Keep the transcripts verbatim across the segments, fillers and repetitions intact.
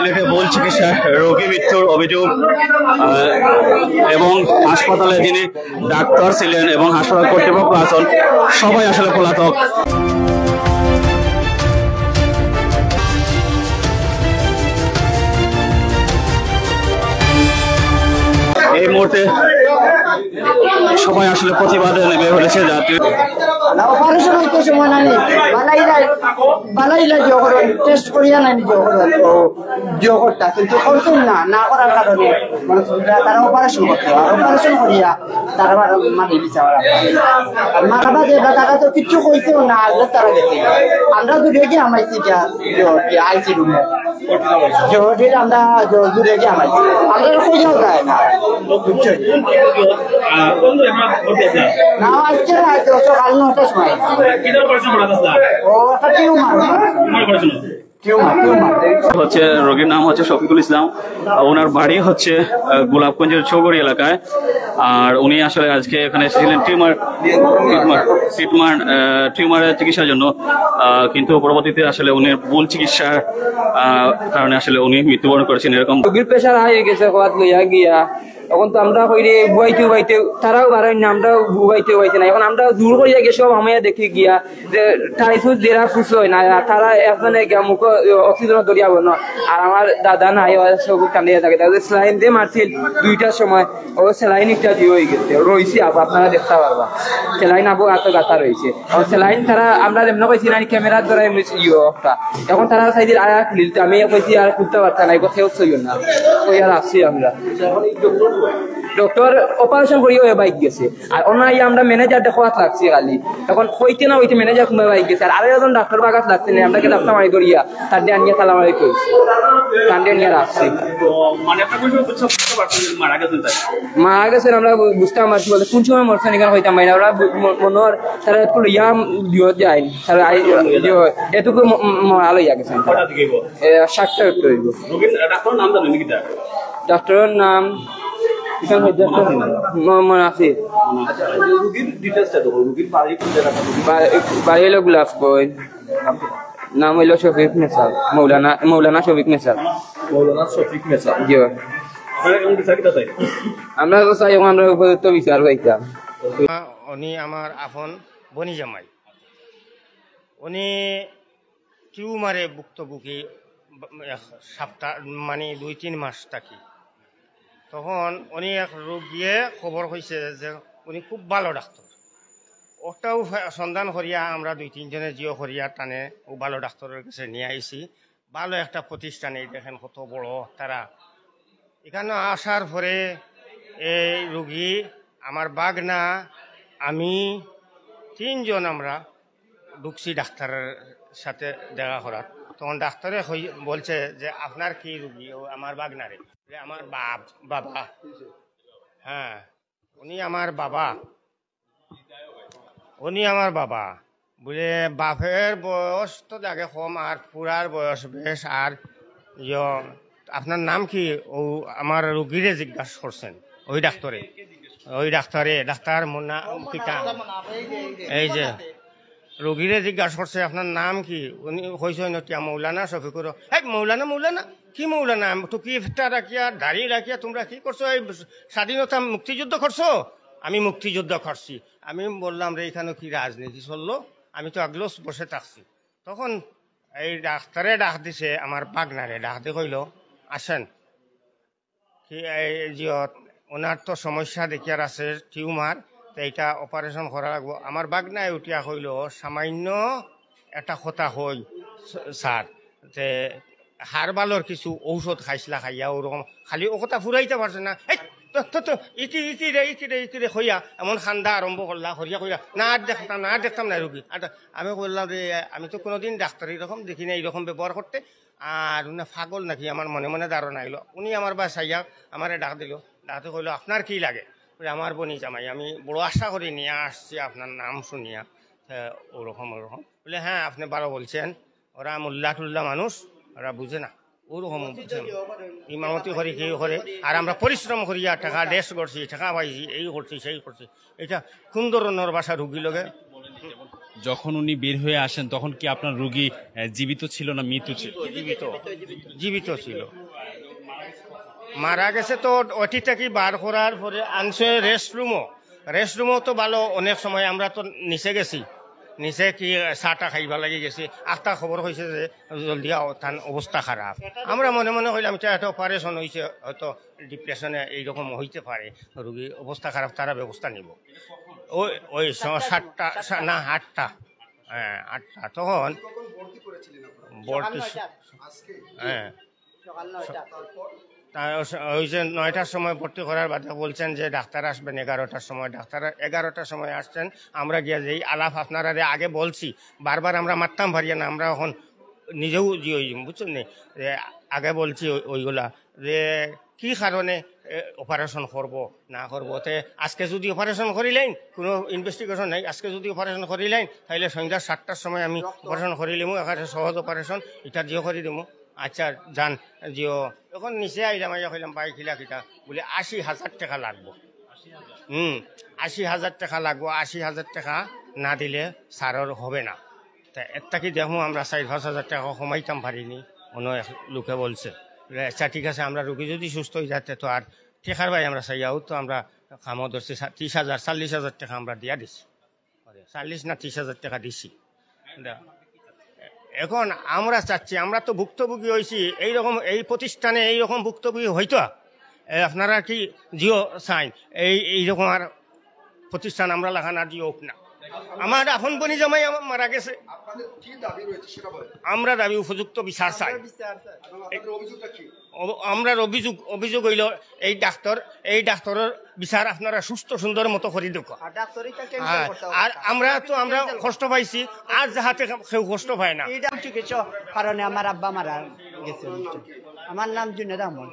সিলেটে ভুল চিকিৎসায় রোগী মৃত্যুর অভিযোগ, আহ, এবং হাসপাতালে যিনি ডাক্তার ছিলেন এবং হাসপাতাল কর্তৃপক্ষ আছেন, সবাই আসলে পলাতক। এই মুহূর্তে সবাই আসলে প্রতিবাদে নেমে পড়েছে, যাতে না, অপারেশন হইতে সময় নাই। বালাইলা, বালাইলা যে অপারেশন টেস্ট করিয়া নাই যে অপারেশন। ও, যে অপারেশনটা কিন্তু করছেন না, না করার কারণে মানে তারা অপারেশন করতে হয়। আর অপারেশন করিয়া তারা আবার মানে বিচার আর মা বাবা যে তারা তো কিচ্ছু কইছেও না, আগে তারা গেছে। আমরা দূরে গিয়ে আমাইছি যা, যে আইসি রুমে। জটিল আমরা জলদি রেখে আমার আমরা খুঁজেও যায় না। বুঝছো? না, আজকে রাতে, ও সকাল নটার সময়। ও, ওটা টিউমার। Tumour, tumour. হচ্ছে, রোগীর নাম হচ্ছে শফিকুল ইসলাম। ওনার বাড়ি হচ্ছে, আহ, গোলাপগঞ্জের চৌগড়ি এলাকায়। আর উনি আসলে আজকে এখানে এসেছিলেন টিউমার, টিউমার, টিউমার, আহ, টিউমারের চিকিৎসার জন্য, আহ, কিন্তু পরবর্তীতে আসলে উনি ভুল চিকিৎসার, আহ, কারণে আসলে উনি মৃত্যুবরণ করেছেন। এরকম রোগীর প্রেশার হাই হয়ে গেছে, কবাত লইয়া গিয়া। এখন তো আমরা কইরে বুয়াইতে বুয়াইতে তারাও বাড়াই না, আমরাও বুয়াইতে বুয়াইতে না। এখন আমরা জোর করিয়া গিয়ে সব হামাইয়া দেখি গিয়া যে টাইফুস যেরা ফুস হয় না, তারা এখন গিয়া মুখ অক্সিজেন দরিয়া বলো। আর আমার দাদা নাই, ওরা সব কান্দিয়া থাকে। তাদের স্যালাইন দিয়ে মারছিল দুইটার সময়, ও স্যালাইন একটা দিয়ে হয়ে গেছে, রইছে আপ-, আপনারা দেখতে পারবা। স্যালাইন আবু এত গাথা রইছে। ও স্যালাইন তারা, আমরা যেমন কইছি না, ক্যামেরার দ্বারা এমনি ইয়ে একটা। এখন তারা চাইছিল আয়া খুলিলতে, আমি কইছি আর খুলতে পারতাম না, এবার কেউ সইও না। ওই আর আসছি আমরা। ডক্টর অপারেশন করিয়া ওই বাইক গেছে। আর অন্য আইয়া আমরা ম্যানেজার দেখো হাত লাগছে খালি। এখন হইতে না হইতে ম্যানেজার কোনো বাইক গেছে। আর আরো একজন ডাক্তার বাগাত লাগছে না, আমরা কি ডাক্তার মারি করিয়া, তার দিয়ে আনিয়া তালা মারি কইছি। তার দিয়ে আনিয়া রাখছি। তো মানে আপনার কোন সময় বুঝতে, বুঝতে পারছেন যে মারা গেছেন তাই? মারা গেছেন আমরা বু-, বুঝতাম পারছি বলতে কোন সময় মরছেন এখানে হইতাম পারি না। ওরা বু-, ম-, মনে হয় তারা একটু লইয়া দিও যায়। তারা আই-, দিও, এটুকু ম-, ম-, মরা লইয়া গেছেন। কটা দিকে হইব? এ, সাতটা একটু হইব। রোগীর ডাক্তারের নাম জানেন নাকি তা? ডাক্তারের নাম এখানে ডাক্তার মোহাম্মদ নাসির। আচ্ছা, রোগীর ডিটেলসটা দেবো, রোগীর বাড়ি কোন জায়গাটা? বা-, বাড়ি হলো গোলাপগঞ্জ। নাম হইল শফিক নেসার, মৌলানা, মৌলানা শফিক নেসার। মৌলানা শফিক নেসার। জি ভাই। আপনারা কেমন বিচার কিতা চাই? আমরা তো চাই, এখন আমরা উপযুক্ত বিচার পাইতাম। উনি আমার আপন বনি জামাই। উনি টিউমারে ভুক্তভোগী, ব-, এক সপ্তাহ, মানে দুই তিন মাস থাকি। তখন উনি এক রোগীয়ে খবর কইছে যে উনি খুব ভালো ডাক্তার। ওটাও ফে-, সন্ধান করিয়া আমরা দুই তিনজনে জিও করিয়া টানে ও ভালো ডাক্তারের কাছে নিয়ে আইছি। ভালো একটা প্রতিষ্ঠানে, এই দেখেন কত বড় তারা। এখানে আসার পরে এই রুগী, আমার বাগনা, আমি তিনজন আমরা ঢুকছি ডাক্তারের সাথে দেখা করার। তখন ডাক্তারে কই-, বলছে যে, "আপনার কি রুগী?" "ও আমার বাগনারে।" "যে আমার বাপ, বাবা।" হ্যাঁ, উনি আমার বাবা। উনি আমার বাবা। বলে, "বাপের বয়স তো লাগে কম, আর পুরার বয়স বেশ, আর ইয়ো, আপনার নাম কি?" ও আমার রুগীরে জিজ্ঞাসা করছেন, ওই ডাক্তারে, ওই ডাক্তারে, ডাক্তার মুন্না কিতা, এই যে রুগীরে জিজ্ঞাসা করছে, "আপনার নাম কি?" উনি কইছেন, "ওটা মৌলানা শফিকুর।" "এই মৌলানা, মৌলানা, কি মৌলানা? টুপি ফিতা রাখিয়া, দাড়ি রাখিয়া তোমরা কি করছো? এই স্বাধীনতা মুক্তিযুদ্ধ করছো?" "আমি মুক্তিযুদ্ধ করছি।" আমি বললাম, "রে, এখানে কি রাজনীতি চললো? আমি তো আগলোস বসে থাকছি।" তখন এই ডাক্তারে ডাক দিছে, আমার বাগনারে ডাক দিয়ে কইল, "আসেন।" কি, এই যে, ওনার তো সমস্যা দেখিয়ার আছে টিউমার, তো এটা অপারেশন করা লাগবো। আমার বাগনায় উঠিয়া কইল, "সামান্য একটা কথা কই, স-, স্যার, তে হারবালর কিছু ঔষধ খাইছিলা, খাইয়া ওরকম খালি ও কথা ফুরাইতে পারছে না।" "এই, তো, তো, তো, ইকি, ইকি রে, ইকি রে, ইকি রে," কইয়া এমন কান্দা আরম্ভ করলা, করিয়া কইলা, "না, আর দেখতাম না, আর দেখতাম না রুগী।" আর আমি বললাম, "রে, আমি তো কোনোদিন ডাক্তার এরকম দেখি না, এরকম ব্যবহার করতে।" আর উনি পাগল নাকি, আমার মনে মনে ধারণা আইলো। উনি আমার বাসায় আইয়া আমারে ডাক দিল, ডাকতে কইলো, "আপনার কি লাগে?" বলে, "আমার বনি জামাই, আমি বড় আশা করি নিয়ে আসছি আপনার নাম শুনিয়া।" হ্যাঁ, ওরকম ওরকম। বলে, "হ্যাঁ, আপনি ভালো বলছেন, ওরা মোল্লা টুল্লা মানুষ, ওরা বুঝে না।" ওরকম বুঝে না। ইমামতি করি, কেউ করে, আর আমরা পরিশ্রম করিয়া টাকা দেশ গড়ছি, টাকা পাইছি, এই করছি, সেই করছি। এটা কোন ধরনের ভাষা রুগী লগে? যখন উনি বের হয়ে আসেন, তখন কি আপনার রোগী আহ, জীবিত ছিল না মৃত ছিল? জীবিত, জীবিত ছিল। মারা গেছে তো ওটি থাকি বার করার পরে আনছে রেস্ট রুমও। রেস্ট রুমও তো ভালো, অনেক সময় আমরা তো নিচে গেছি, নিচে কি চাটা খাইবার লাগি গেছি, আখতা খবর হয়েছে যে জলদি আও, তান অবস্থা খারাপ। আমরা মনে মনে কইলাম যে একটা অপারেশন হয়েছে, হয়তো ডিপ্রেশনে এইরকম হইতে পারে, রুগী অবস্থা খারাপ, তারা ব্যবস্থা নিব। ওই ওই স- সাতটা সা- না, আটটা। হ্যাঁ, আটটা। তখন ভর্তি, হ্যাঁ, তা ওই যে নয়টার সময় ভর্তি করার বাদে বলছেন যে ডাক্তার আসবেন এগারোটার সময়। ডাক্তার এগারোটার সময় আসছেন। আমরা গিয়া যেই আলাপ আপনারা আগে বলছি, বারবার আমরা মারতাম পারি না, আমরা এখন নিজেও জি ওই, বুঝছেন নি, যে আগে বলছি ওই- ওইগুলা যে কি কারণে অপারেশন করব না করব। তে আজকে যদি অপারেশন করিলেন, কোনো ইনভেস্টিগেশন নাই, আজকে যদি অপারেশন করিলেন, তাহলে সন্ধ্যা সাতটার সময় আমি অপারেশন করিলিমু, এখানে সহজ অপারেশন, এটা দিও করে দিমু। আচ্ছা, যান, দিও। এখন নিচে আইলাম, আইয়া কইলাম, "ভাই, কিলা কিতা?" বলে, "আশি হাজার টাকা লাগবো।" হুম, আশি হাজার টাকা লাগবো, আশি হাজার টাকা না দিলে স্যারর হবে না। তা এর থাকি দেখমু আমরা চার পাঁচ হাজার টাকা কমাইতাম পারিনি, অন্য এক লোকে বলছে। বলে, "আচ্ছা, ঠিক আছে, আমরা রুগী যদি সুস্থ হয়ে যাতে তো আর টেকার ভাই আমরা চাইয়াও তো আমরা কামও ধরছি, সা- ত্রিশ হাজার, চল্লিশ হাজার টাকা আমরা দিয়া দিছি।" চল্লিশ না ত্রিশ হাজার টাকা দিছি। দা- এখন আমরা চাচ্ছি, আমরা তো ভুক্তভোগী হইছি, এইরকম এই প্রতিষ্ঠানে এইরকম ভুক্তভোগী হইতো। এ, আপনারা কি জিও চাইন এই এইরকম আর প্রতিষ্ঠান আমরা লাখান আর জিও হোক না। আমার আপন বনি জামাই আমার মারা গেছে। আপনাদের কি দাবি রয়েছে সেটা বলেন। আমরা দাবি উপযুক্ত বিচার চাই। এবং আপনাদের অভিযোগটা কি? অব- আমরার অভিযোগ অভিযোগ হইল এই ডাক্তার, এই ডাক্তারের বিচার আপনারা সুস্থ সুন্দর মতো করে দেখ। আর ডাক্তারিটা হ্যাঁ, আর আমরা তো আমরা কষ্ট পাইছি, আর যাহাতে কেউ কষ্ট পায় না। এইটা চিকিৎসা কারণে আমার আব্বা মারা গেছে। আমার নাম জুনেদ আহমদ,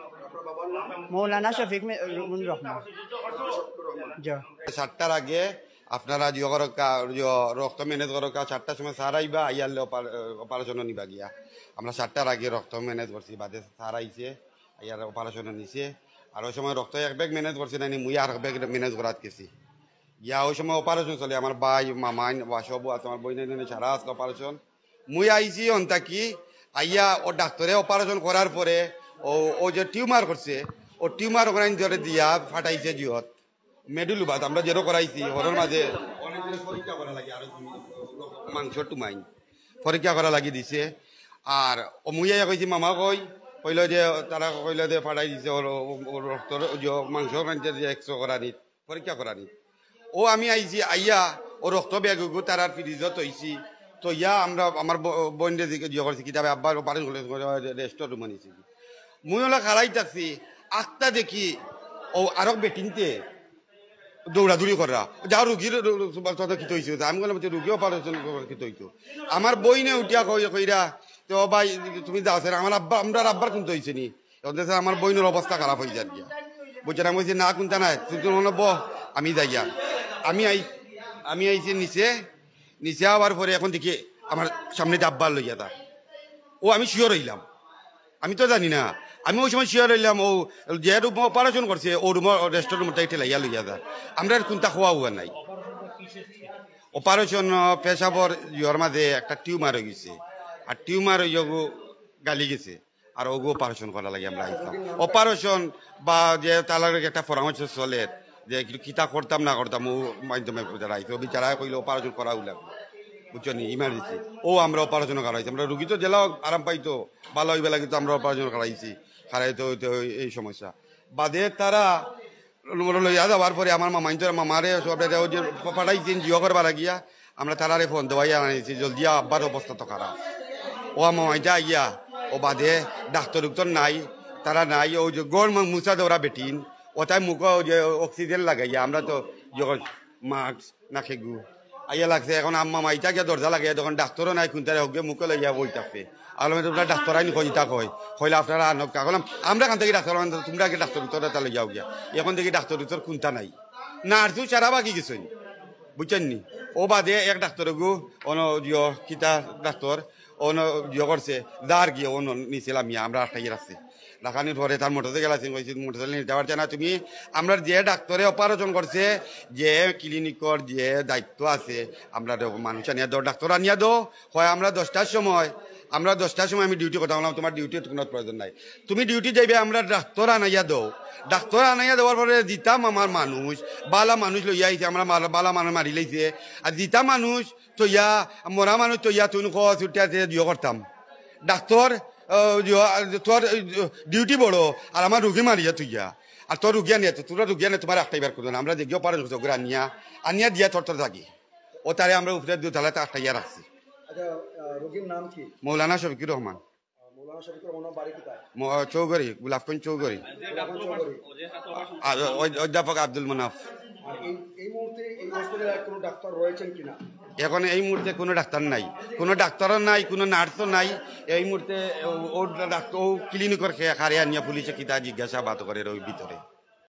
মৌলানা শফিক মে- রহমান রহমান। জি। সাতটার আগে আপনারা জিও করকা, জিও রক্ত ম্যানেজ করকা, সাতটার সময় স্যার আইবা, আইয়ারলে অপার-, অপারেশনও নিবা গিয়া। আমরা সাতটার আগে রক্ত ম্যানেজ করছি, বাদে স্যার আইছে, আইয়ার অপারেশনও নিছে। আর ওই সময় রক্ত এক ব্যাগ ম্যানেজ করছি না, নি মুই আর এক ব্যাগ ম্যানেজ করাত গেছি। গিয়া ওই সময় অপারেশন চলে, আমার ভাই, মামাইন, বা সব আছে, আমার বইন, সারা আছে অপারেশন। মুই আইছি অন্তাকি, আইয়া ও ডাক্তারে অপারেশন করার পরে ও, ও যে টিউমার করছে, ও টিউমার ওখানে ধরে দিয়া ফাটাইছে জিহত। মেডুল উবাত আমরা যেরো করাইছি, হরর মাঝে অনেক পরীক্ষা করা লাগে, আরো মাংস টুমাইন পরীক্ষা করা লাগি দিছে। আর ও মুইয়া কইছি, "মামা কই?" কইলো যে, তারা কইলো যে ফাটাই দিছে, ওর, ওর, ওর রক্তর, ওই যে মাংস ওখানে যে এক্স করানি, পরীক্ষা করানি। ও আমি আইছি, আইয়া ও রক্ত ব্যাগ ওগু তারার ফ্রিজত থইছি। তো ইয়া আমরা, আমার ব-, বইনরে জিজ্ঞে-, জিজ্ঞে করছি, "কিতাবে আব্বার অপারেশন করলে রেস্ট রুমে নিছি।" মুই ওলা খাড়াই থাকছি, আখতা দেখি ও আরক বেটিনতে দৌড়াদৌড়ি করা, "যাও রুগীর র-, র-, র-, তত কিতা হইছে?" আমি বললাম, "যে রুগী অপারেশন কিতা হইতো?" আমার বইনে উঠিয়া কই-, কইরা, "তো ভাই, তুমি যাও স্যার, আমার আব্বা, আমরার আব্বার কুন্তা হইছে নি?" এখন তো স্যার আমার বইনের অবস্থা খারাপ হয়ে যায় গিয়া। বুঝছেন, আমি বলছি, "না, কুন্তা নাই, তুমি তো মনে বহ, আমি যাই গিয়া।" আমি আই, আমি আইছি নিচে, নিচে আবার পরে এখন দেখি আমার সামনে যে আব্বার লইয়া তা, ও আমি শিওর হইলাম, আমি তো জানি না, আমি ওই সময় শিওর হইলাম, ও যে রুম অপারেশন করছে, ও রুম, রেস্ট রুমটাই ঠেলাইয়া লইয়া যা, আমরা আর কুন্তা খোয়া হুয়া নাই। অপারেশন, আহ, পেশাবর ইয়র মাঝে একটা টিউমার হয়ে গেছে, আর টিউমার হয়ে যাবো গালি গেছে, আর ওগু অপারেশন করা লাগে আমরা আইতাম। অপারেশন বা যে তালার একটা পরামর্শ চলে যে একটু কিতা করতাম না করতাম, ও মাধ্যমে যারা আইতো, বিচারা কইলে অপারেশন করাও লাগবে, বুঝছো নি, ইমার্জেন্সি। ও আমরা অপারেশন করাইছি, আমরা রুগী তো জেলা আরাম পাইতো, ভালো হইবে লাগে তো আমরা অপারেশন করাইছি, খারাইতে হইতে হই এই সমস্যা। বাদে তারা লইয়া যাওয়ার পরে আমার মামাইন্তর মামারে সব ওই যে পাঠাইছেন জিও করবার লাগিয়া, আমরা তারারে ফোন দেওয়াই আনাইছি, জলদি আব্বার অবস্থা তো খারাপ। ও মামাইটা আইয়া, ও বাদে ডাক্তার উক্তর নাই, তারা নাই, ওই যে গড় মুসা দেওরা বেটিন, ওটাই মুখ ওই যে অক্সিজেন লাগাইয়া, আমরা তো যখন মাস্ক না খেগু আইয়া লাগছে, এখন আম্মা মাইটা গিয়া দরজা লাগাইয়া, তখন ডাক্তারও নাই, কুন্তারে হোক গিয়া মুখে লইয়া বই থাকবে। আলমে তোমরা ডাক্তার আইন কই তা কয়, কইলে আপনারা আনক কা? কইলাম, "আমরা কান থেকে ডাক্তার আনতাম, তোমরা কি ডাক্তার উত্তর এটা লইয়াও গিয়া, এখন থেকে ডাক্তার উত্তর কুন্তা নাই।" নার্সও সারা বাকি গেছেন, বুঝছেন নি? ও বাদে এক ডাক্তার গু, অন জিও কিতা ডাক্তার, অনো ইয়ে করছে, যার গিয়ে অনো নিছিল আমি, আমরা আটকাইয়া রাখছি। রাখানির পরে তার মোটরসাইকেল আছে, কইছি মোটরসাইকেল নিতে পারছে না তুমি। আমরা যে ডাক্তারে অপারেশন করছে, যে ক্লিনিকর যে দায়িত্ব আছে, আমরা দেও, মানুষ আনিয়া দেও, ডাক্তার আনিয়া দেও। হয় আমরা দশটার সময়, আমরা দশটার সময় আমি ডিউটি কথা বললাম, তোমার ডিউটির কোনো প্রয়োজন নাই, তুমি ডিউটি যাইবে, আমরা ডাক্তার আনাইয়া দেও। ডাক্তার আনাইয়া দেওয়ার পরে দিতাম আমার মানুষ, বালা মানুষ লইয়া আইছে, আমরা বালা, বালা মানুষ মারি লাইছে। আর দিতা মানুষ তইয়া, মরা মানুষ তইয়া, তুই কো ছুটি আছে, জিও করতাম। ডাক্তার, আহ, জিও, আহ, তোর, আহ, ডিউটি বড়, আর আমার রুগী মারিয়া তুইয়া। আর তোর রুগী আনিয়া, তোরা রুগী আনিয়া তোমার একটা ইবার করো না। আমরা দেখি অপারেশন করছে, ওগুলো আনিয়া, আনিয়া দিয়া তোর তোর থাকি। ও তারে আমরা উপরে দুতলাতে আটকাইয়া রাখছি। আচ্ছা, আহ, রোগীর নাম কি? মৌলানা শফিকুর রহমান। আহ, মৌলানা শফিকুর রহমান বাড়ি কোথায়? ম-, চৌগরি, গোলাপগঞ্জ চৌগরি। গোলাপগঞ্জ চৌগরি। আর অধ্য-, অধ্যাপক আব্দুল মনাফ। আর এই এই মুহূর্তে এই হসপিটালে আর কোনো ডাক্তার রয়েছেন কিনা? এখন এই মুহূর্তে কোনো ডাক্তার নাই, কোনো ডাক্তারও নাই, কোনো নার্সও নাই। এই মুহূর্তে ও, ও ডাক্তার, ও ক্লিনিকর খে-, খারে আনিয়া পুলিশে কিতা জিজ্ঞাসাবাদ করে ওই ভিতরে।